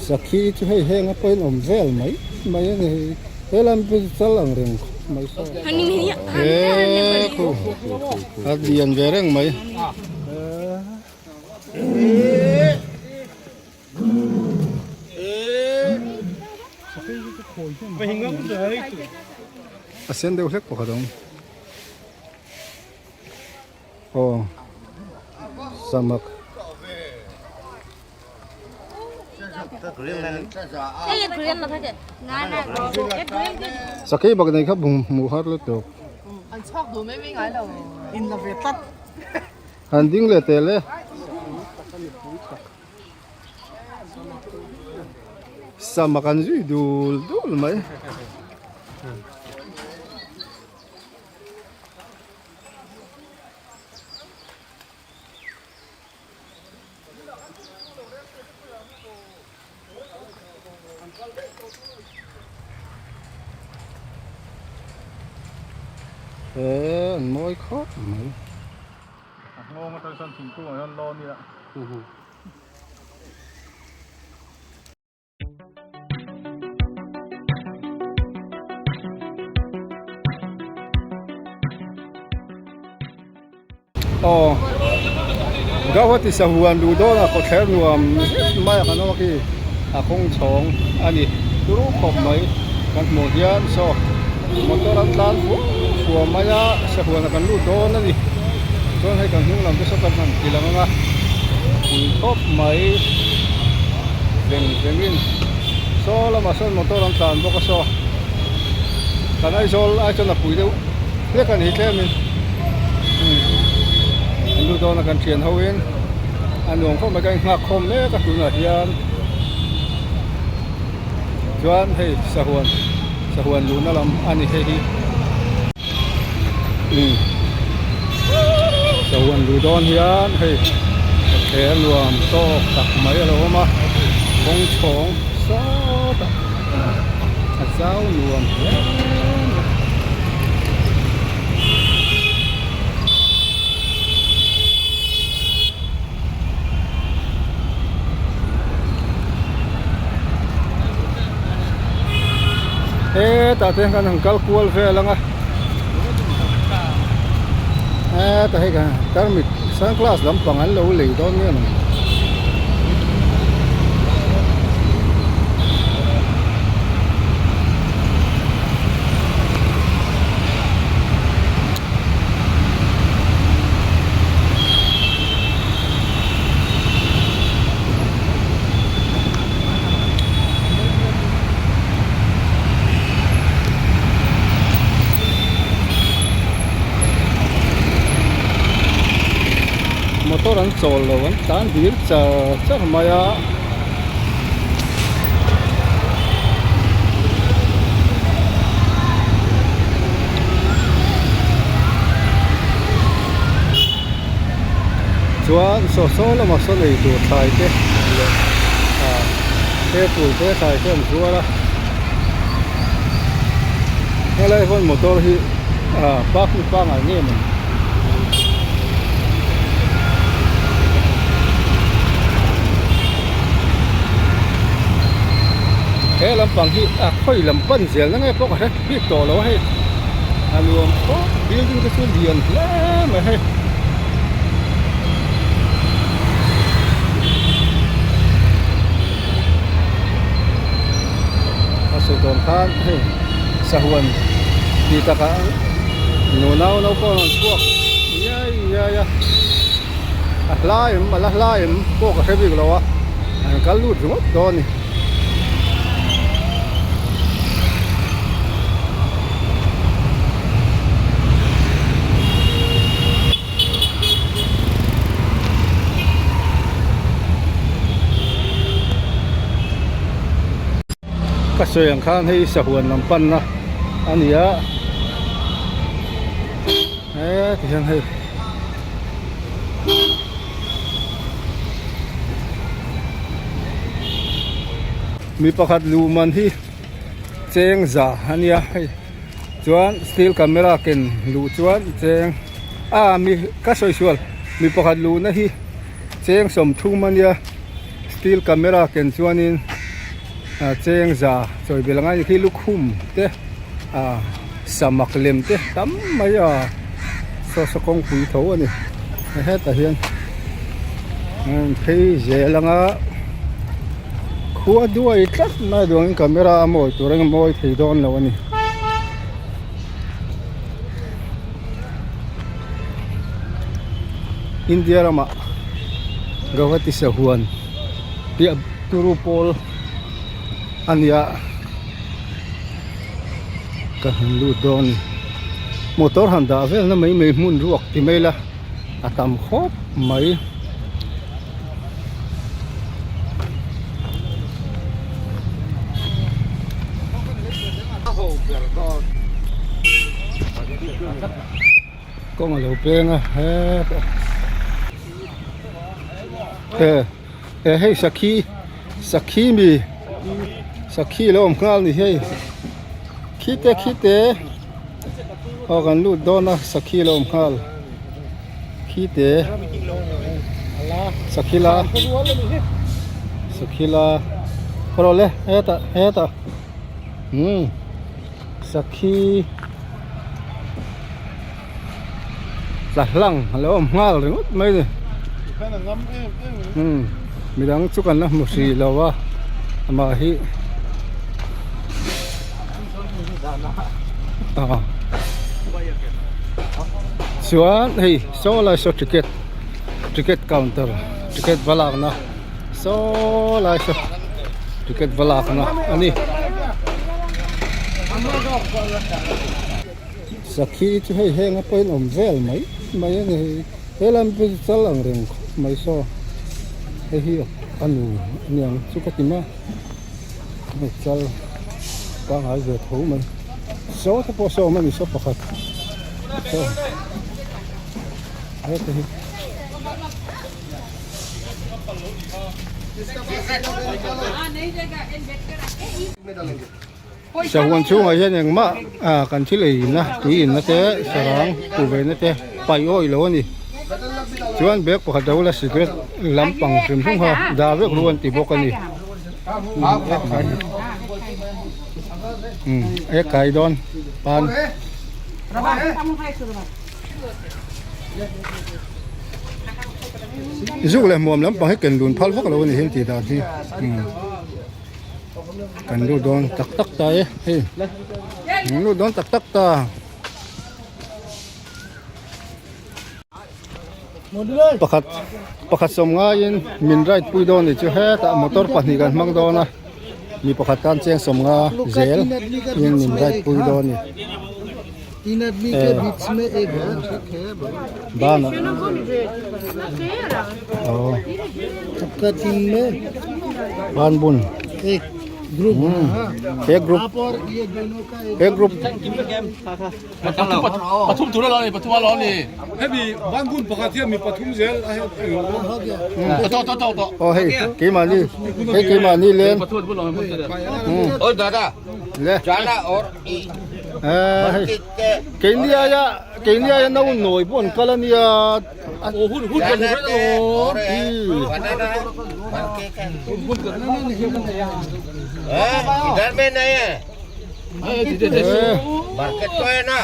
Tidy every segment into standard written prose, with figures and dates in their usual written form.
Sakhi chu hei heng a pawhin awm vel mai mai a ni hei helai mi pawh chu chal ang reng khawp mai saw he khu a lian ve reng mai. A sen deuh hlek pakhat a awm aw samak. Sakei bak nei kha hmuh har lutuk. Han ding leh tel e. Samak an zui dul dul mai. He an mawi khawp mai. A nghawng atang sawn thingkung ah hian lawn ila. Aw Gauhati sahuan duh dawn a kawtthler nuam zet mai a kan awm a khi a kawng chhawng a ni turu khawp mai kan hmuh hian saw motor an tlan fua fua mai a sahuan ah kan lut dawn a ni chuan hei kan hnung lam te saw kan han ti lang ang a pui khawp mai veng vengin saw lamah sawn motor an tlan bawk a saw kan Aizawl ai chuan a pui deuh hlek a ni tlemin an lu dawn a kan thian ho in a nuam khawp mai ka inghak khawm mek a tunah hian chuan hei sahuan sahuan luhna lam a ni hei hi umm sahuan luh dawn hian hei thler nuam tawk tak mai a lo awm a kawng chhawng sawtah a zau nuam hle mai. Hetah te hian kan han kal kual vel ang a hetah hei kan tarmit sunglass lampang an lo lei dawn nge maw ni. Motor an chawl lo an tlan dir char char mai a. Chuan saw saw lamah sawn ei tur thlai te leh ah apple te thlai te an zuar a helai hawn motor hi ah park ni pangai nge maw ni. He lampang hi a khawi lam pan zel na nge pawh ka hre bik tawh lo a hei a nuam khawp building te chu lian hle mai hei. A sawi tawn khan hei sahuan tih takah nunau naupang an chhuak iai iai a a hlai em a la hlai em pawh ka hre bik lo a an kal lut ringawt dawn a ni. Ka sawi ang khan hei sahuan lam panna a ni a heti hian hei mi pakhat luh man hi cheng za a nia hei chuan steel camera ken luh chuan cheng ah mi ka sawi sual mi pakhat luhna hi cheng 30 a nia steel camera ken chuanin. Cheng za chawi bel angai khi lukhum te ah samak lem te tam mai a saw saw kawngpui tho a ni hetah hian phei zel anga khua duai tlat mai a duangin camera a mawi tur eng mawi thei dawn lo a ni. India ramah Guwahati sahuan piah turu pawl a nia ka han lut dawn a ni motor han dah vel na mai mai hmun ruak ti mai la a tam khawp mai. Kawng a lo peng a hetah he he hei sakhi sakhi mi sakhi lo awm nghal a ni hei khite khite aw kan lut dawn a sakhi lo awm nghal. Khite Sakhila Sakhila rawh le hetah hetah umm Sakhi tla hlang a lo awm nghal ringawt mai a ni umm midang chu kan la hmu hrih lo a amah hi ah chuan hei saw lai saw ticket ticket counter ticket va lakna saw lai saw ticket va lakna a ni sakhi chu hei heng a pawhin awm vel mai mai a ni he lam pawh chu chal ang reng khawp mai saw hei hi a nu a niang chu ka ti mai a. Hei chal pangngai ve tho mai saw te pawh saw awm a ni saw pakhat saw hete hi sahuan chhungah hian engmah ah kan thil ei inna tui inna te sarang kuhveina te paih awih lo a ni chuan bag pakhat a hula cigarette lampang hrim hrim kha dah vek ru an ti bawk a ni. E kai dawn pan zuk leh hmuam lampang hi ken lun phal vak lo a ni hi tih dan hi kan lut dawn tak tak ta e hei kan lut dawn tak tak ta. Pakhat pakhat sawm ngaiin min ride pui dawn ni chu hetah motor pahnih kan hmang dawn a mi pakhat tan cheng sawm nga zel in min ride pui dawn ni banah aw ban bun he group he group. Pathum tur a lo ni, pathum a lo ni. Hemi bangun pakhat hian mi pathum zel a hel thei lo. To to to to. Oh hei keimahni hei keimahni len. Oi dada. Le. Jana or i. Eh hei. Keini aia keini aia no nawi pawh an kal a nia. Oh hun hun kan hun lo. Banana. Eh, idhar mein nahi hai. Market to hai na.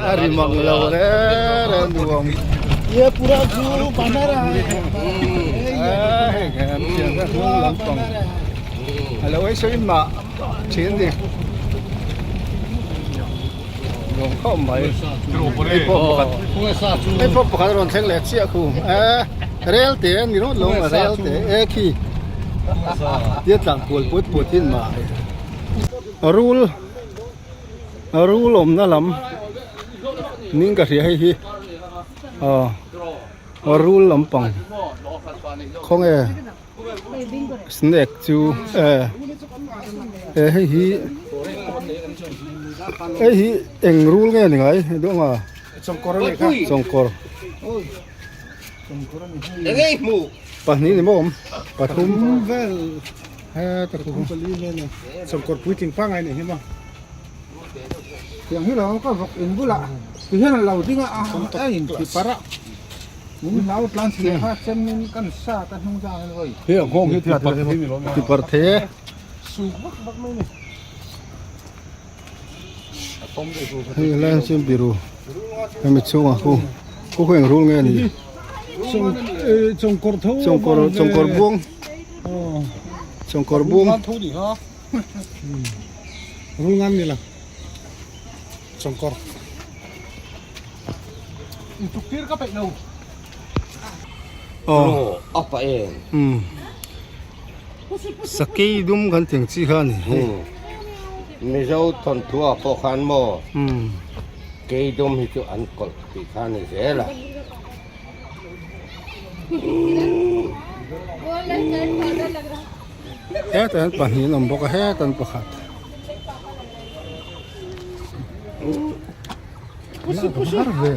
A ri mang lo re re nuam. Ye pura zoo bana raha hai. A lo ei sawi mah thin ni. Nuam khawp mai. Hei pawh pakhat hei pawh pakhat a rawn thleng leh chiah khu. Eh rel te a ni rawt lo a rel te e khi tia tlan kual put put hin mah rul rul awmna lam ning ka hria hei hi aw rul lampang khawnge Snake chu eh eh hei hi hei hi eng rul nge ni ngai duh anga chawngkawr a ni kha chawngkawr Eng nge hmu pahnih ni maw awm pathum vel heta khu pali vel ni chawngkawr puitling pangai ni hi maw tiang hi lo ka vawk in bulah ti hian a lo ding a a in ti parh a. He a nghawng hi ti parh thei ni lo Ti parh thei e. Hei lai hian chuan biru hemi chhungah khu khu khu eng rul nge a ni Chawngkawr tho chawngkawr chawngkawr buang chawngkawr buang rul ngan ni la chawngkawr aw Aw apa em. Um sakei dum kan tih ang chi kha a ni hei. Mizo thawnthu ah pawh khan maw kei dum hi chu an kawlh tih kha a ni zel a. Hetah hian pahnih an awm bawk a hetah an pakhat. Har ve.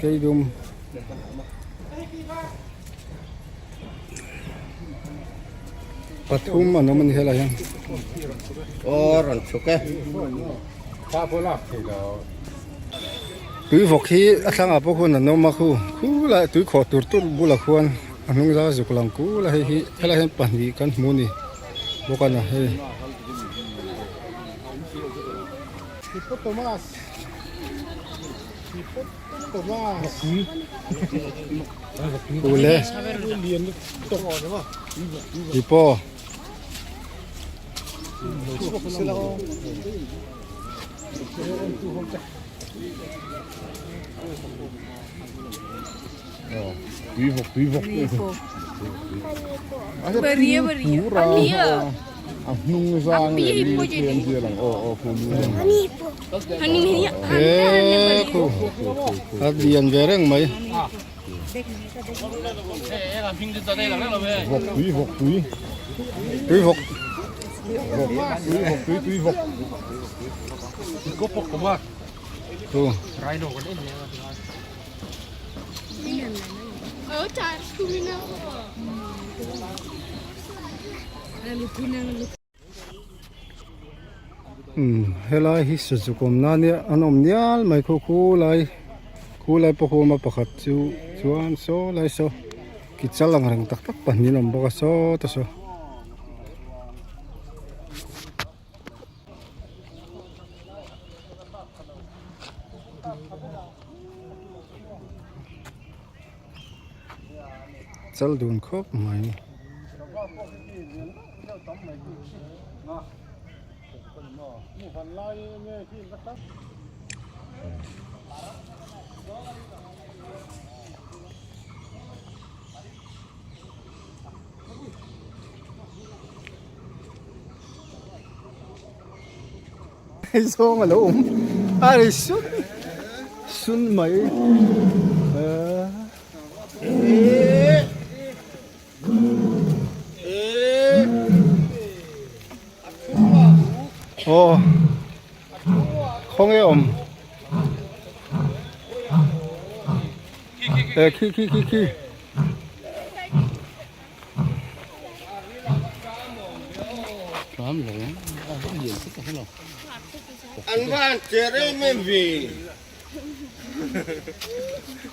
Keidum. Pathum an awm a ni helai hian. Tui vawk hi a thlangah pawh khuan an awm a khu khulai tui khawh tur tur bulah khuan a hnung zau zuk lang kul a hei hi helai hian pahnih kan hmu a ni bawk a ni hei. Ule Ipo. He khu a lian ve reng mai. Tui vawk. Khu. Umm helai hi sazuk awm na nia an awm nial mai khaw khulai khulai pawh huama pakhat chu chuan saw lai saw ki chal ang reng tak tak pahnih an awm bawk a saw te saw. Chal dun khawp mai. Hei zawng a lo awm a ri sun sun mai aw khawnge awm e khi khi khi khi.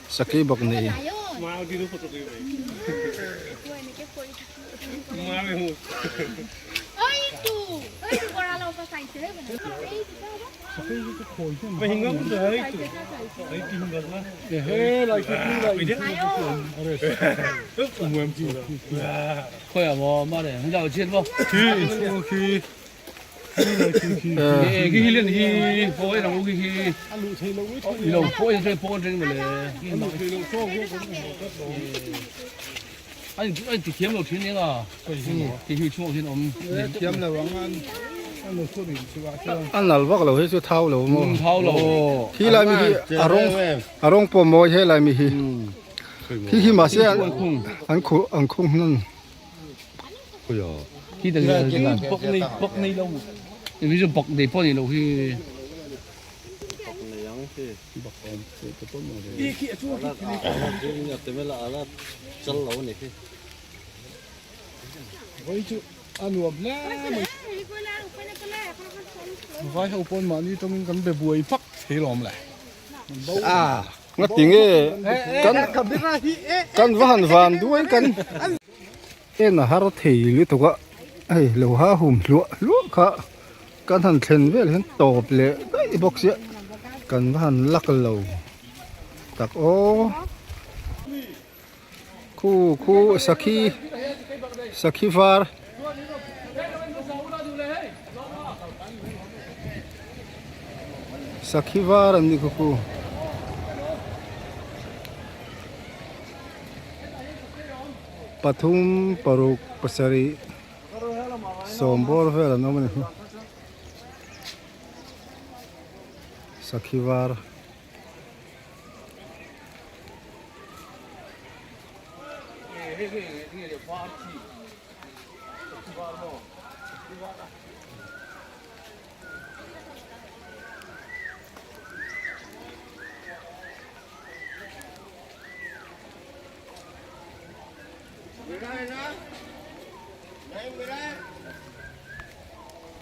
Sakei bawk ni. A nal vak lo hi chu thau lo maw khi lai mi hi a rawng a rawng pawh mawi he lai mi hi khi khi mahse an khuh an khung hnan. Vawi chu a nuam hle mai. Vai ho pawn mahni tawngin kan be buai vak thei lawm le. Ngati nge kan kan va han van duai kan en a har thei lutuk a hei lo ha hum hluah hluah kha kan han thlen vel hian tawp leh daih bawk sia kan va han lak lo tak aw. Khu khu sakhi sakhi var sakhi var an ni khu khu. Pathum paruk pasarih sawm bawr vel an awm a ni khu sakhi var.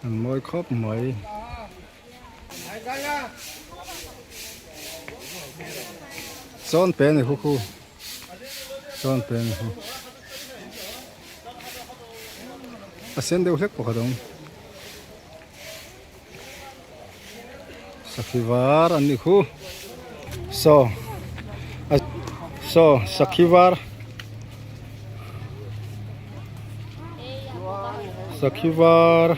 An mawi khawp mai. Sawn pe ni khu khu sawn pe ni khu a sen deuh hlek pakhat a awm sakhi var an ni khu saw a saw sakhi var sakhi var.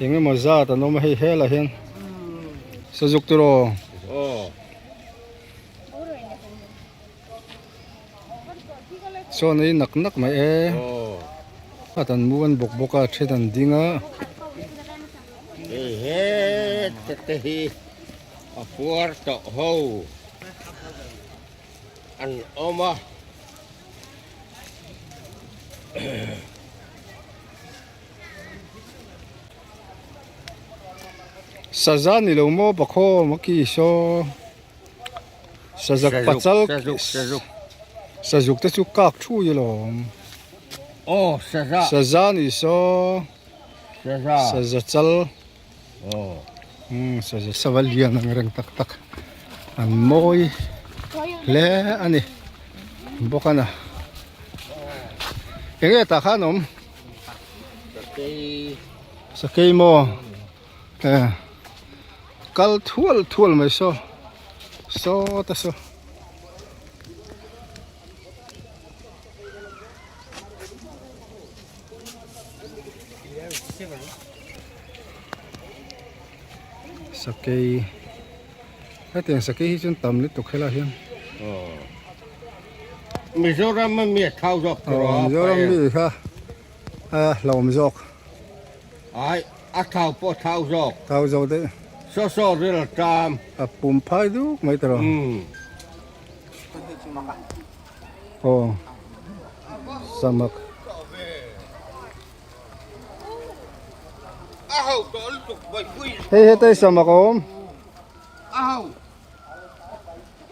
Eng emaw zat an awm a hei helah hian sazuk tiraw sawn ei nak nak mai e khat an mu an bawk bawk a then an ding a. Hei he te hi a puar tawh ho an awm a. Saza ni lo maw pakhaw a ki saw sazak pachal sazuk te chu kak thu i lawm aw saza saza ni saw saza saza chal aw saza sava lian ang reng tak tak an mawi hle a ni bawk a na eng nge tah khan awm. Sakei maw eh kal thual thual mai saw saw ta saw. Sakei hetiang sakei hi chuan tam lutuk helai hian. Mizoram a mi a thau zawk tur a. Mizoram mi kha a hlauhawm zawk. Ai a thau pawh a thau zawk. Thau zawk daih. Saw saw ril a tam. A pum phai duk mai tawh. Aw samak. Hei hetai samak a awm.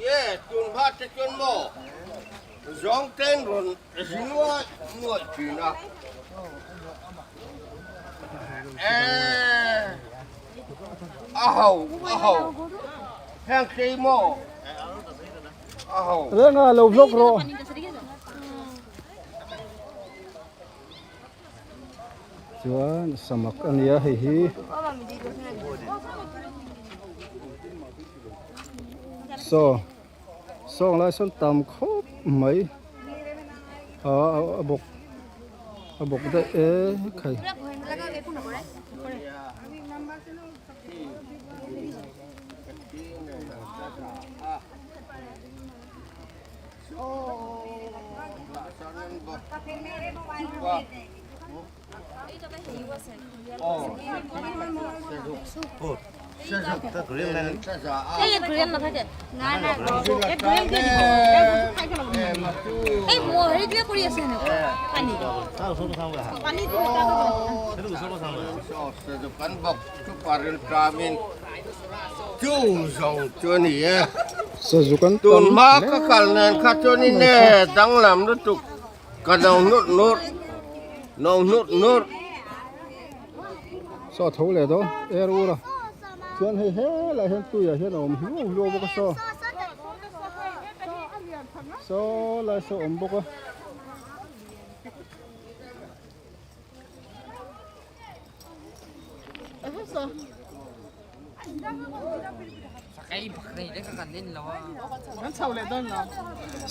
Ye, tun hma te chuan maw zawng ten rawn zi nuai nuai thin a. Eh, a ho, a ho. Heng tlei maw, a ho. Renga lo vlog rawh. Chuan samak a nia hei hi. Saw sawng lai sawn tam khawp mai a a bawk a bawk daih e khai. Tun hma ka kal nen kha chuan in e danglam lutuk ka lo nut nut. No hnur hnur. Saw tho leh dawn er ur a chuan hei helaiah hian tuiah hian a awm hluau hluau bawk a saw saw lai saw a awm bawk a.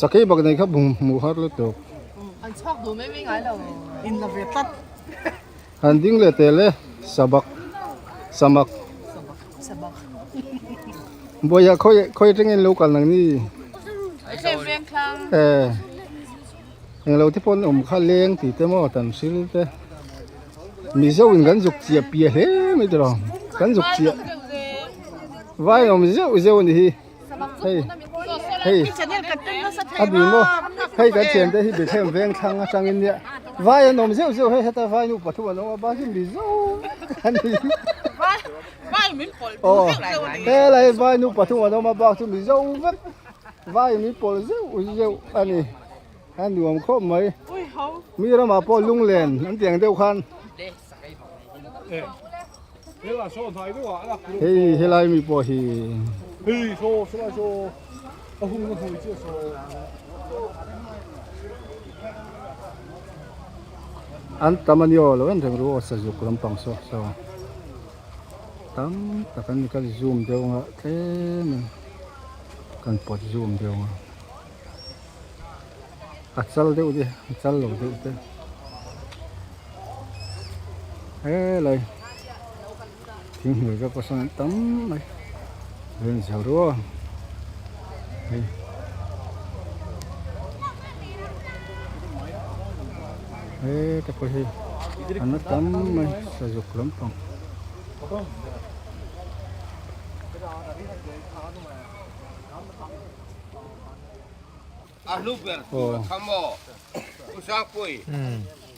Sakei bak nei kha hmuh har lutuk. Han ding leh tel e sabak samak Bawiha khawi khawi atangin lo kal nang ni eh englo te pawh an awm kha leng tih te maw tan hril te Mizo in kan zuk chiah piah hle mai tiraw kan zuk chiah vai awm zeuh zeuh a ni hi. Hei hei a bi maw hei kan thian te hi Bethlehem veng thlang atangin nia vai an awm zeuh zeuh hei heta vai nu pathum an awm a bak hi mizo a ni aw helai vai nu pathum an awm a bak chu mizo vek vai min pawlh zeuh zeuh a ni a nuam khawp mai mi ramah pawh lunglen an tih ang deuh khan. Hei helai mi pawh hi an tam a ni aw lo en reng ru aw sazuk lampang saw saw tam tak an ni ka zoom deuh anga tlem in kan pawt zoom deuh anga a chal deuh te a chal lo deuh te helai thing hnuai vel pawh sawn an tam mai ven zo rual hei heta pawh hi an la tam mai sazuk lampang. A hlu ber tur a tham aw. U Sangpui,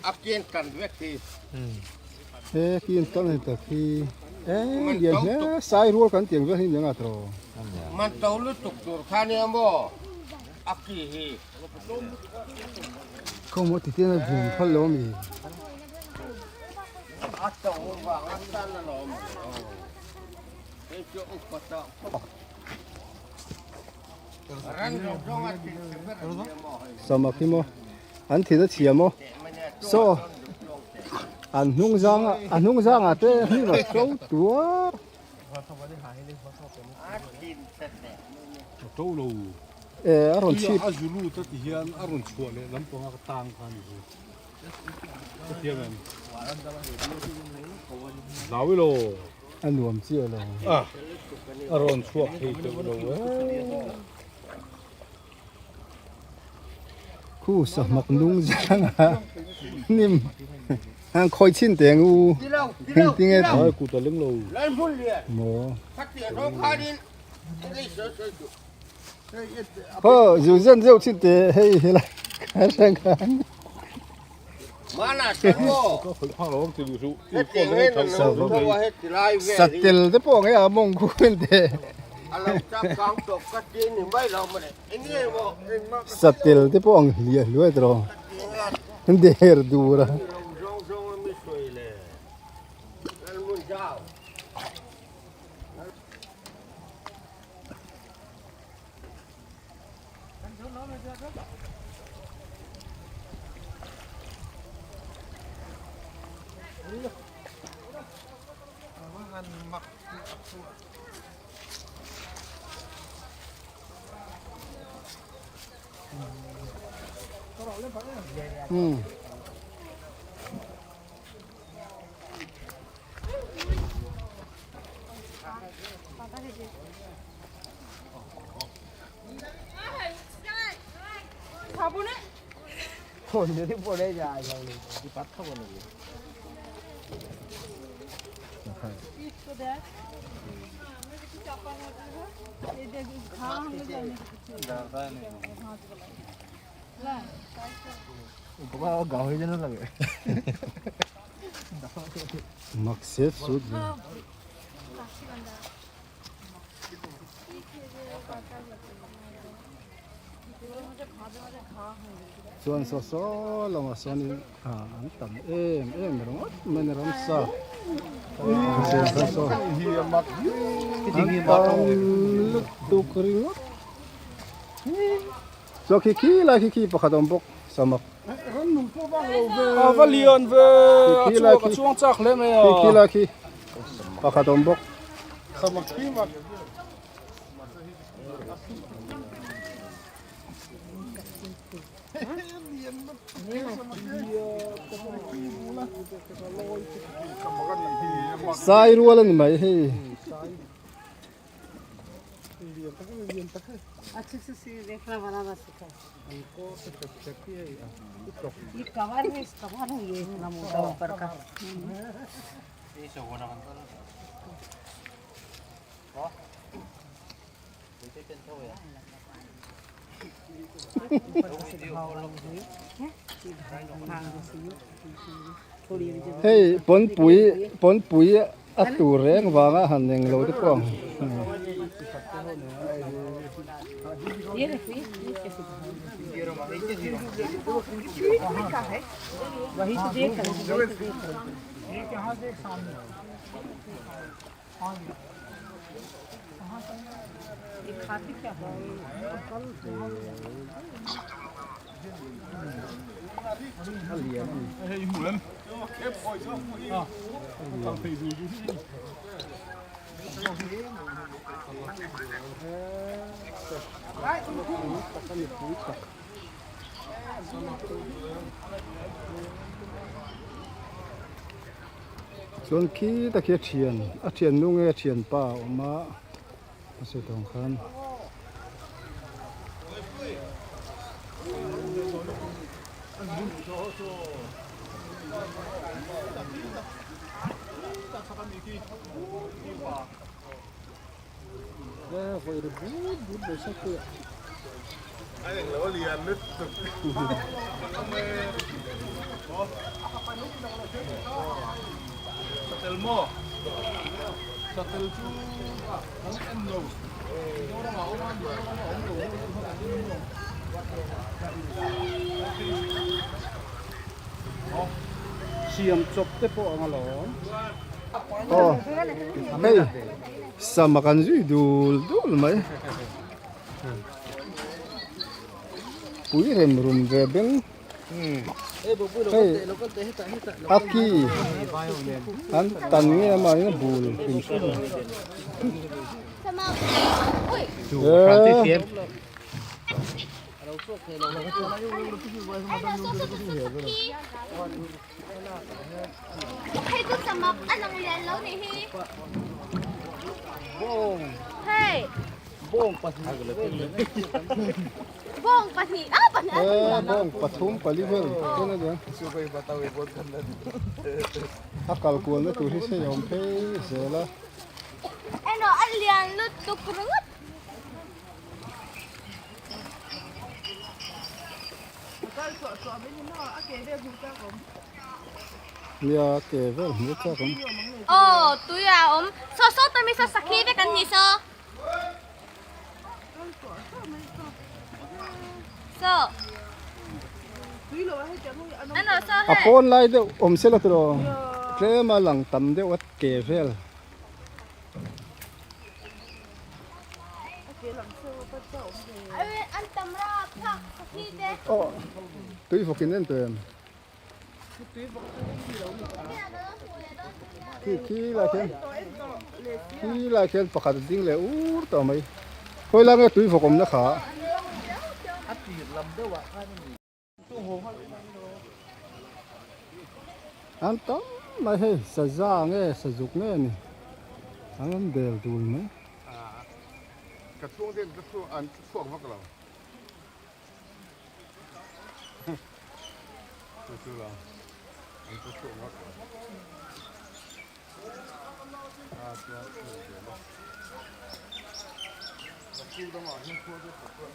a kian tan vek hi. He kian tan hei tak hi e lian hle sai rual kan tiang vel hi nia nga tawh. Man to lutuk tur kha nia maw a ki hi. Khaw maw ti tian a vum phal lo ami. A to vang a tan alawm. Hei chu upa tawh khawp. Samak hi maw an thil a chhia maw saw an hnung zanga a hnung zangah te hnim a so tuar e a rawn chhip a zulu te ti hian a rawn chhuah leh lampanga ka tang kha ni A nuam chiah lo. A a rawn chhuak thei teuh lo e. Khu sahmak nung zang a hnim ang khawi chin teng u heng tinge Ai kut a leng lo. Maw. Ho zu zen zeuh chin te hei helai khan hrang khan. Satel te pawh nge a mawng khu en te. Satel te pawh ang hliah hluai tawh der dur a. Hmm. Mak set sut ve. Chuan saw saw lamah sawnin ah an tam em em ringawt mai a ni ramsa an tam lutuk ringawt chuan khi khi lai khi khi pakhat a awm bawk samak a va lian ve a chhuak a chuang chak hle mai a khi khi lai khi pakhat a awm bawk. Sai rual a ni mai hei. Hei pawnpui pawnpui a tur reng vanga han eng lo te pawh ang. Chuan khi tak hi a thian a thian nu nge a thian pa a awm a a sawi tawh ang khan. Siam chawp te pawh ang alawm. Aw hei sama kan zui dul dul mai pui rem rum ve beng hei a ki an tan nge a mahni a bul hrim hrim e. Bawng pathum pali vel chen a nia a kal kualna tur hi sei a awm phei zel a. Nia ke vel hmuh chak awm. Aw tui a awm saw saw tami saw sakhi vek an ni saw. Saw. A pawn lai deuh awm sela tiraw tlem a lang tam deuh a ke vel. Aw tui vawk in en tawh em? Khi khi lai khian khi lai khian pakhat a ding leh ur tawh mai khawi lai nge tui vawk awmna kha. An tam mai hei saza nge sazuk nge ni an rawn bel dul mai. Ka chhung ten ka chhuak an chhuak vak lo. Chu chu la an ka chhuak vak lo. A chuan chhuak ve lo. Ka chhung dangah hian chhuak vek ka chuan.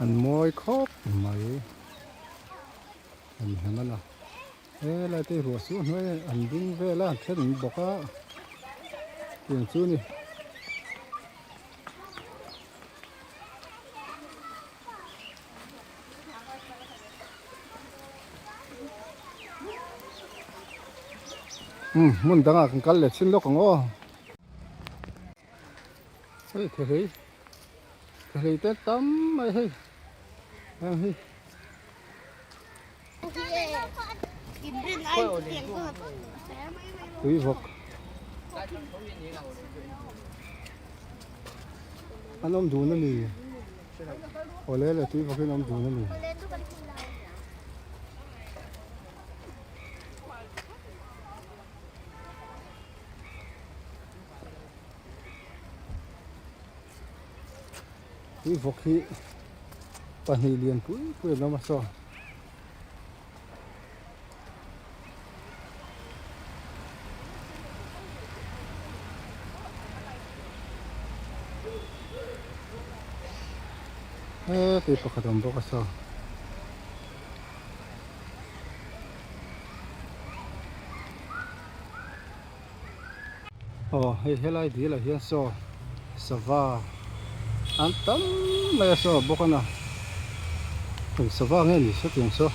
An mawi khawp mai an hnem a la helai te hi ruah suh hnuai an ding vel a an then an bawk a tiang chu a ni. Umm hmun dangah kan kal leh chin lawk ang aw hei thehlei thehlei te tam mai hei heng hi. Tui vawk an awm dun a ni awle le tui vawk hi an awm dun a ni. Tui vawk hi pahnih lian pui pui an awm a saw. He tui pakhat a awm bawk a saw. Aw hei helai dil ah hian saw sava an tam mai a saw bawk a na eng sava nge ni sawtiang saw.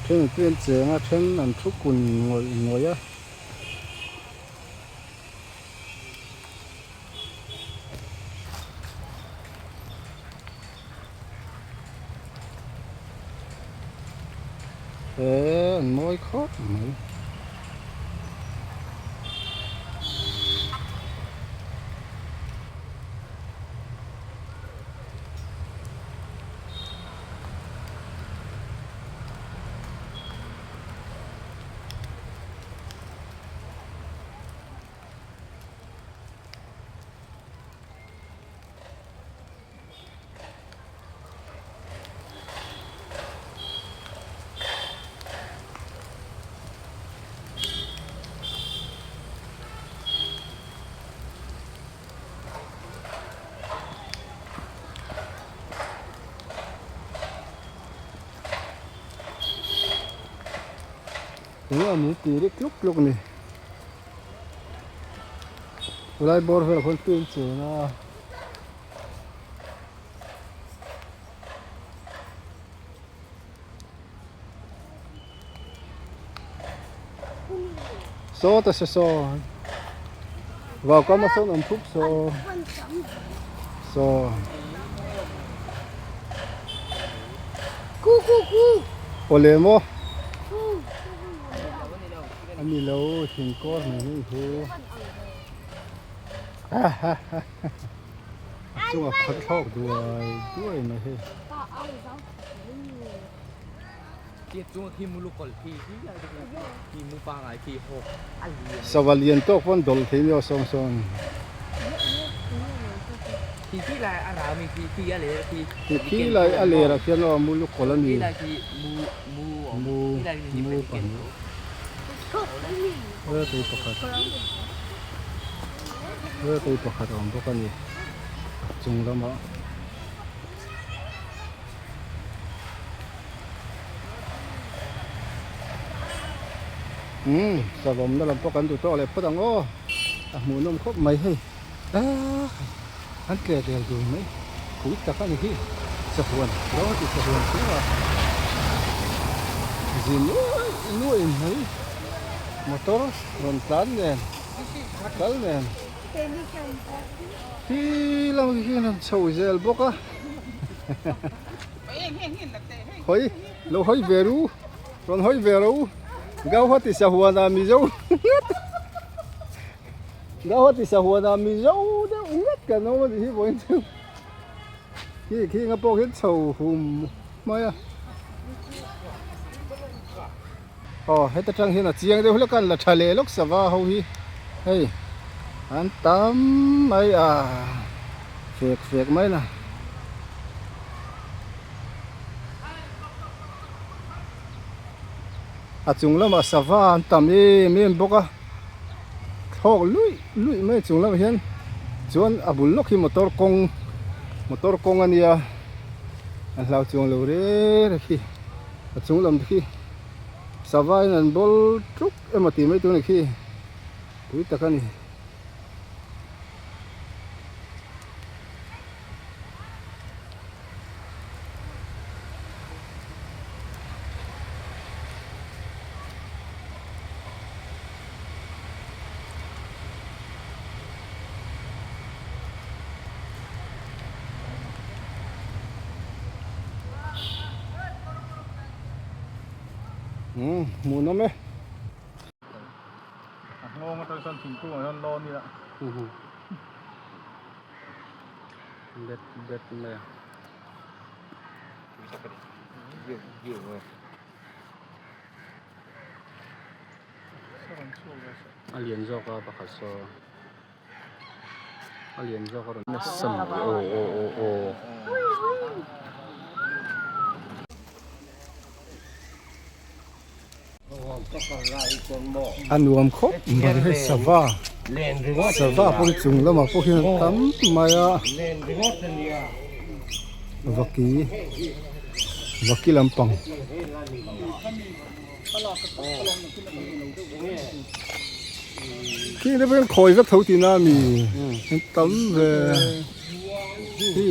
Then an tui an cheng a then an thu kun ngawih ngawih a. He an mawi khawp mai. Eng a ni tih rik tluk tluk a ni helai bawr velah khuan tui an cheng a. Sawta saw saw vau kam a sawn awm thup saw saw awle maw a ni lo thingkawr mai hi thu ha ha ha a chungah khat thlawk duai duai mai hei. Sava lian tawk pawn dawlh thei nia sawng sawn. Khi lai a ler ah khian aw mu lukawlh a ni. Mu mu pahnih. Tui pakhat. Tui pakhat a awm bawk a ni chung lamah. Umm savawmna lam pawh kan duh tawk leh phawt ang aw a hmuhnawm khawp mai hei aaa an tle del dun mai pui tak a ni hi sahuan ro ti sahuan chungah zi nuai nuai mai motor rawn tlan nen kal nen khi lamah khian an chho zel bawk a. Hawi lo hawi ve ru rawn hawi ve ro Gauhati sahuana Mizo ngat Gauhati sahuana Mizo deuh ngat kan awm a nih hi vawiin chu khi khi nga pawh khian chho hum mai a aw heta tang hian a chiang deuh hlek a an la tha leh lawk sava ho hi hei an tam mai a fek fek mai na a chung lamah sava an tam em em bawk a thlawk luih luih mai a chung lamah hian chuan a bul lawk hi motor kawng motor kawng a nia an hlau chuang lo reng reng hi. A chung lam khi sava in an bawl tluk emaw tih mai tur a ni khi pui tak a ni. Umm hmuhnawm e. A nghawng atang sawn thingkung ah hian lawn ila. Bet bet mai a. A lian zawk a pakhat saw. A lian zawk a rawn nasa mai aw aw aw aw. A nuam khawp mai hei sava sava pawh hi chung lamah pawh hian a tam mai a vaki vaki lampang. Khi te pawh hian khawi vek tho tihna a mi an tam ve hi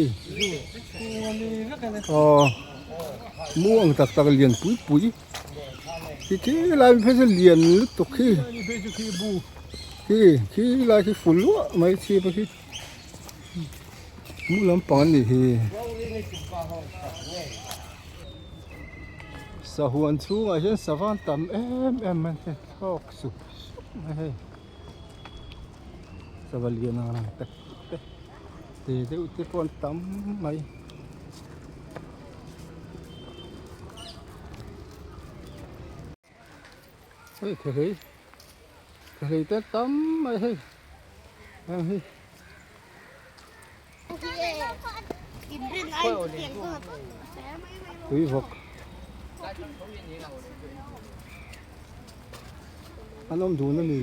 aw mu ang tak tak lian pui pui khi khi lai phei chu lian lutuk khi khi khi lai khi ful luah mai chhip a khi mu lampang an nih hi. Sahuan chhungah hian sava an tam em em mai hei thlawk sup sup mai hei sava lian ang reng tak te te deuh te pawh an tam mai. Hei thehlei thehlei te tam mai hei heng hi. Tui vawk an awm dun a ni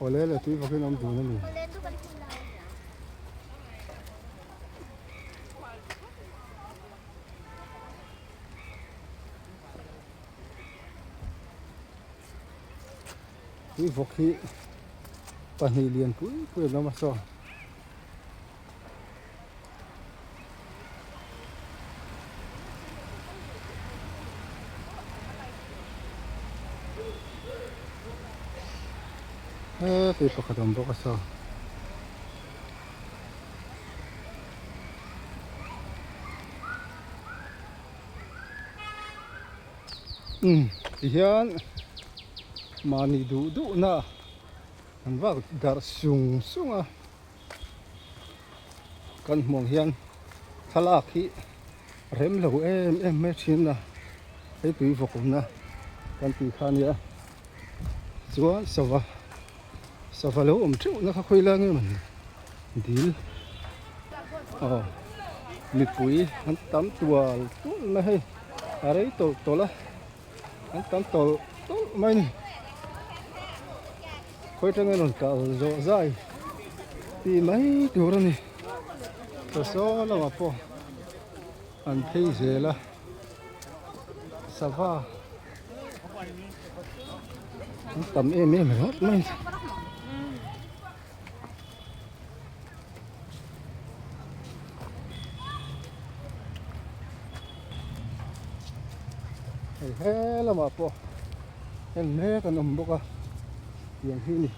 awle le tui vawk hi an awm dun a ni. Tui vawk hi pahnih lian pui pui an awm a saw. Heti pakhat awm bawk a saw. Umm tihian mahni duh duh na an vak darh sung sung a kan hmuh ang hian thlalak hi rem lo em em mai thin a hei tui vawk awmna kan tih kha ania chuan sava sava lo awm teuh na kha khawi lai nge mawni dil aw mipui an tam tual tual mai hei a rei tawlh tawlh a an tam tawlh tawlh mai a ni khawi atangin rawn kal zawh zai tih mai tur a ni chaw saw lamah pawh an phei zel a sava an tam em em ringawt mai a ni. Hei he lamah pawh en mek an awm bawk a tiang hi a ni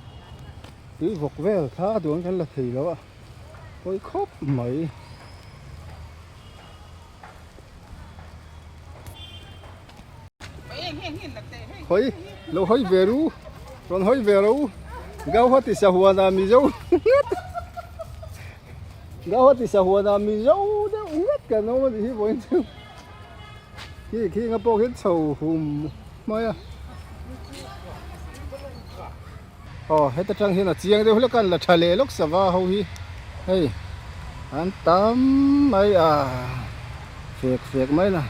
tui vawk vel kha a duan kan la thei lo a pawi khawp mai. Hawi lo hawi ve ru rawn hawi ve ro Gauhati sahuana Mizo ngat Gauhati sahuana Mizo deuh ngat kan awm a nih hi vawiin chu khi khi nga pawh khian chho hum mai a aw heta tang hian a chiang deuh hlek a an la tha leh lawk sava ho hi hei an tam mai a fek fek mai na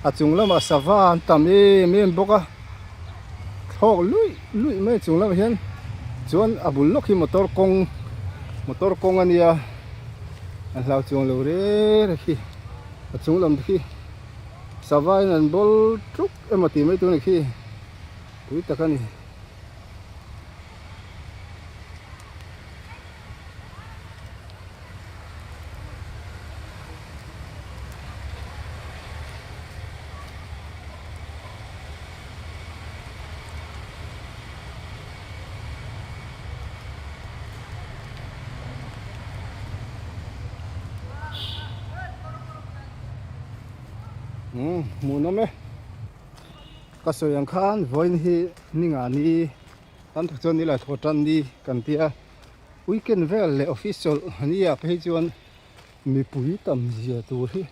a chung lamah sava an tam em em bawk a thlawk luih luih mai a chung lamah hian chuan a bul lawk hi motor kawng motor kawng a nia a hlau chuang lo reng reng hi. A chung lam khi sava in an bawl tuk emaw tih mai tur a ni khi pui tak a ni. Umm hmuhnawm e ka sawi ang khan vawiin hi ni nga ni tam tak chuan nilai thaw tan ni kan tia weekend vel leh office chawlh ania phei chuan mipui tam zia tur hi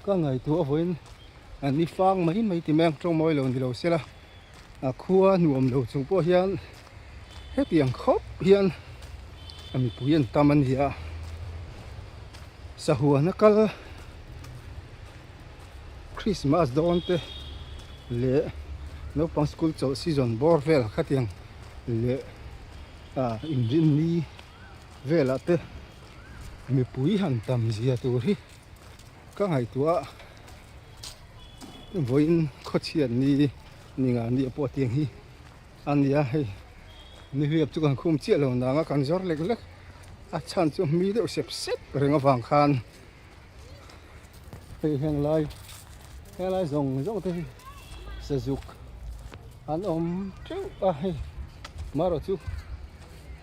ka ngaihtuah vawiin a ni fang mai mai ti mai ang tawng mawi lo ni lo sela a khua nuam lo chung pawh hian hetiang khawp hian a mipui an tam a ni a sahuana kal Christmas dawn te leh naupang school chawlh season bawr vel khatiang leh ah inrinni velah te mipui han tam zia tur hi ka ngaihtuah a vawiin khawchhiat ni ni ngah ni pawh tiang hi a ni a hei nihliap chu kan khum chiah lo nang a kan zawr lek lek a chhan chu mi deuh sep sep reng avang khan hei heng lai heng lai zawng zawng te hi sazuk an awm teuh a hei marawh chu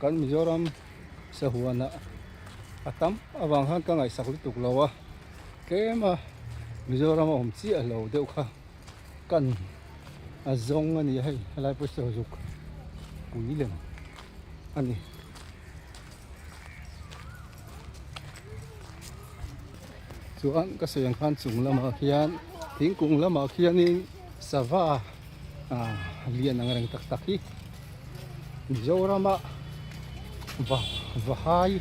kan Mizoram sahuanah a tam avang khan ka ngaihsak lutuk lo a tlem a Mizoram a awm chiah lo deuh kha kan a zawng a ni a hei helai pawh saw zuk pui lem a ni. Chuan ka sawi ang khan chung lamah khian thingkung lamah khianin sava ah lian ang reng tak tak hi Mizorama va vahai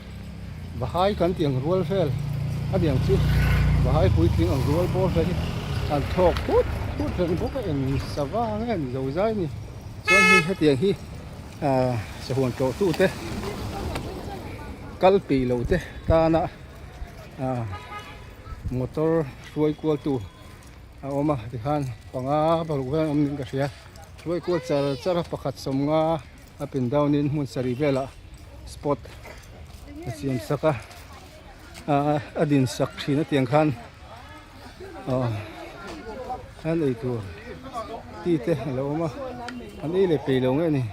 vahai kan tih ang rual vel a ni ang chu vahai puitling ang rual bawr vel hi an thlawk phut phut reng bawk a eng sava nge ni zo zai ni chuan hei hetiang hi ah sahuan tlawh tu te kal peih lo te tana ah motor hruai kual tu a awm a tikhan panga paruk vel an awm niin ka hria. Hruai kual char char a pakhat sawmnga up and down in hmun sarih velah spot a siam sak a ahh a din sak thin a tiang khan ahh. an ei tur ti te a lo awm a an ei leh peih lo nge ni.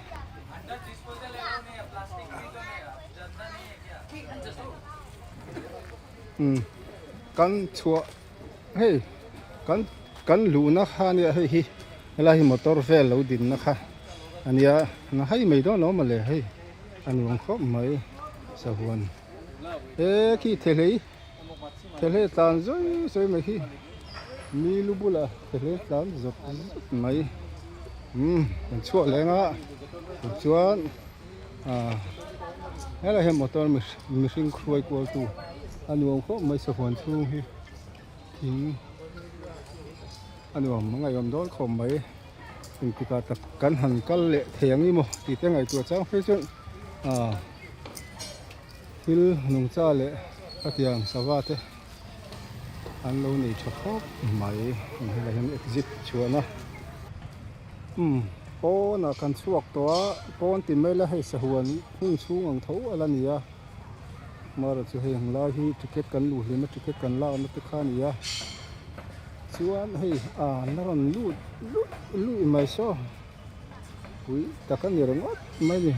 Umm kan chhuah hei kan kan luhna kha ania hei hi helai hi motor vel lo dinna kha ania na hai mai dawn lo mawle hei a nuam khawp mai sahuan he khi thehlei thehlei tlan zawi zawi mai hi mi lu bulah thehlei tlan zawp zawp mai umm kan chhuah leng a tichuan ah helai hian motor mihring hruai kual tu a nuam khawp mai sahuan chhung hi thing a nuam a ngaihawm dawn khawp mai engtikah tak kan han kal leh thei ang i maw tih te ngaihtuah chang phei chuan ah thil nungcha leh khatiang sava te an lo nei tha khawp mai helai hian exit chhuahna umm pawnah kan chhuak tawh a pawn ti mai ila hei sahuan hmun chhung ang tho a la ni a marawh chu hei ang lai hi ticket kan luh hlim a ticket kan lakna te kha a ni a chuan hei ah la rawn lut luih luih mai saw pui tak a ni ringawt mai a ni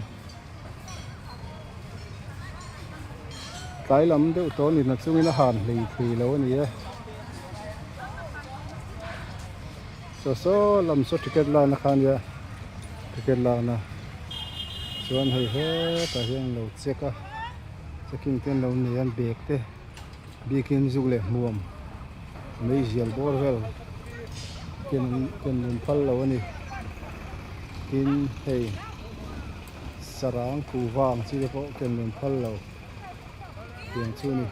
tlai lam deuh tawh a ni na chungin a han hlei thei lo a ni e. Saw saw lam saw ticket lakna kha ania ticket lakna chuan hei hetah hian an lo check a checking te an lo nei a an bag te bikin zuk leh hmuam meizial bawr vel ken ken an phal lo a ni tin hei sarang kuhva ang chi te pawh ken an phal lo tiang chu a ni.